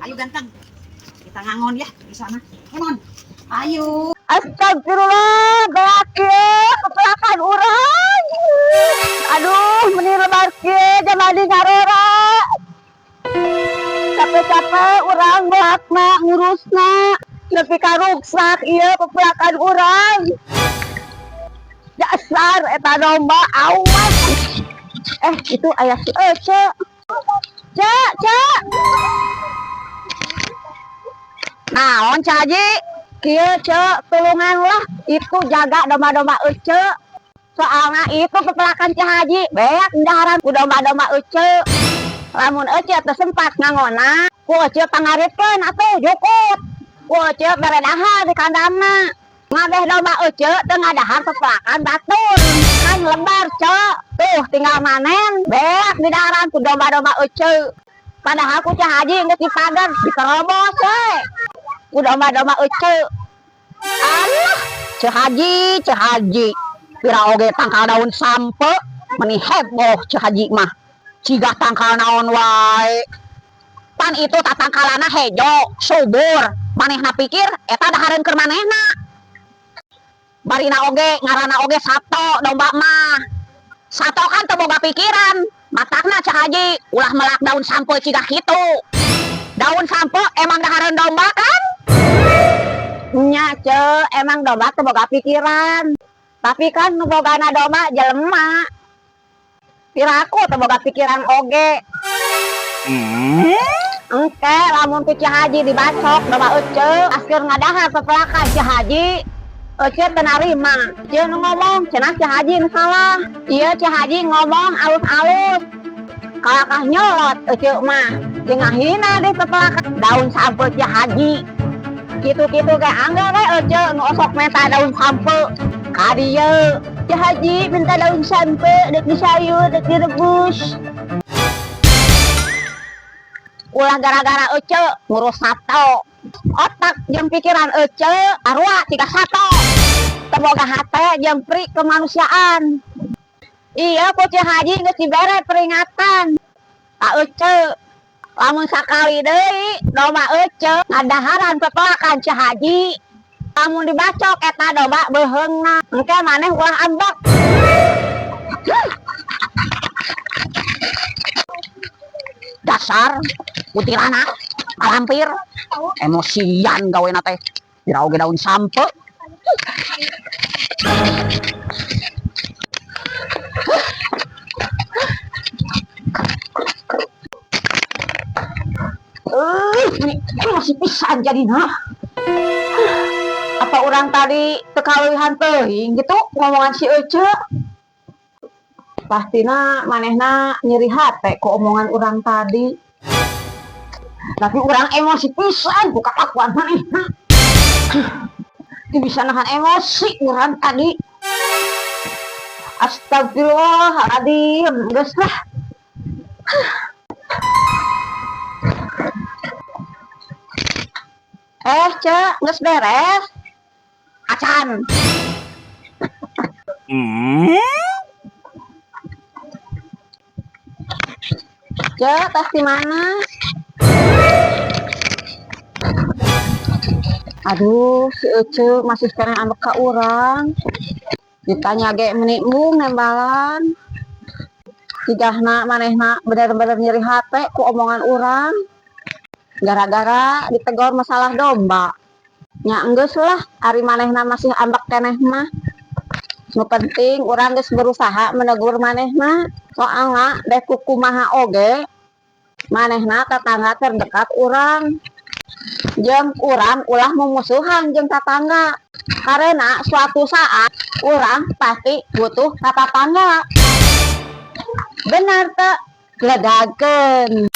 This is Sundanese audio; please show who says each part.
Speaker 1: Ayo ganteng. Kita ngangon ya di sana. Come on. Ayo.
Speaker 2: Astagfirullah, beak kieu pepelakan urang. Aduh, meni lebar kieu jamadi ngarora. Capek-capek urang melakna ngurusna. Nepi ka ruksak ieu pepelakan urang. Dasar eta domba, awas. Eh, itu aya si Ece. Cek, cek. Naon, Cak Haji? Kieu, Cek, tulungan lah itu jaga domba-domba Ece. Soalnya itu pepelakan Cak Haji, beak daharan ku domba-domba Ece. Lamun Ece teu sempat ngangona, ku Ece pangaritkeun atuh jukut. Ku Ece bere dahar di kandangna. Ngabeh domba Ece teu ngadahar pepelakan batur. Kan lebar, Cek. Tuh tinggal manen, beak di daharan ku domba-domba Ece. Padahal ku Cak Haji geus dipagar, diterobos we. Ku domba-domba Ece. Alah, Cak Haji, Cak Haji. Pira oge tangkal daun sampe, meni heboh Cak Haji mah. Ciga tangkal naon wae. Pan itu tatangkalana hejo, subur. Manehna pikir eta dahareun keur manehna. Barina oge ngaranna oge sato domba mah. Sato kan teu boga pikiran. Matakna Cak Haji ulah melak daun sampe ciga kitu. Daun sampe emang dahareun domba kan? Nya, Ce, emang domba teu boga pikiran. Tapi kan nu bogana domba jelema. Piraku teu boga pikiran oge. Engke lamun ku Cak Haji dibacok domba Ece, askeun ngadahar pepelakan Cak Haji. Ece teu narima. Ece nu ngomong, cenah Cak Haji nu salah. Ieu Cak Haji ngomong alus-alus. Kalakah nyolot Ece mah. Jeung ngahina deh pepelakan daun sampe Cak Haji. Kitu-kitu ge anggar we Ece nu osok menta daun sampe. Ka dieu Cak Haji minta daun sampe dek disayur, dek direbus. Ulah gara-gara Ece ngurus sato. Otak jeung pikiran Ece arwah ciga sato. Teu boga hate jeung pri kemanusiaan. Iya, ku Cak Haji geus dibere peringatan. Ka Ece. Lamun sakali deui domba Ece ngadaharan pepelakan Cak Haji. Lamun dibacok eta domba beuheungna. Engke maneh ulah ambek. Dasar kuntilanak malampir emosian gawena teh. Pira oge daun sampe. Ini emosi pisan jadina. Apa orang tadi teu kaleuwihan teuing gitu ngomongan si Ece? Pastina manehna nyeri hate ku omongan urang tadi. Tapi urang emosi pisan ku kalakuan manehna. Teu bisa nahan emosi urang tadi. Astagfirullahaladzim, geus lah. Eh, Cek, geus beres? Acan. Cek, tas di mana? Aduh, si Ece masih keneh ambek ka urang. Ditanya ge meni embung nembalan. Cigahna manehna bener-bener nyeri hate ku omongan urang. Gara-gara ditegor masalah domba. Nya enggeus lah, ari manehna masih ambek keneh mah. Nu penting urang geus berusaha menegur manehna. Soalna dek kumaha oge manehna tetangga terdekat urang. Jeung urang ulah mumusuhan jeung tetangga. Karena suatu saat urang pasti butuh ka tetangga. Benar teu? Gledagkeun.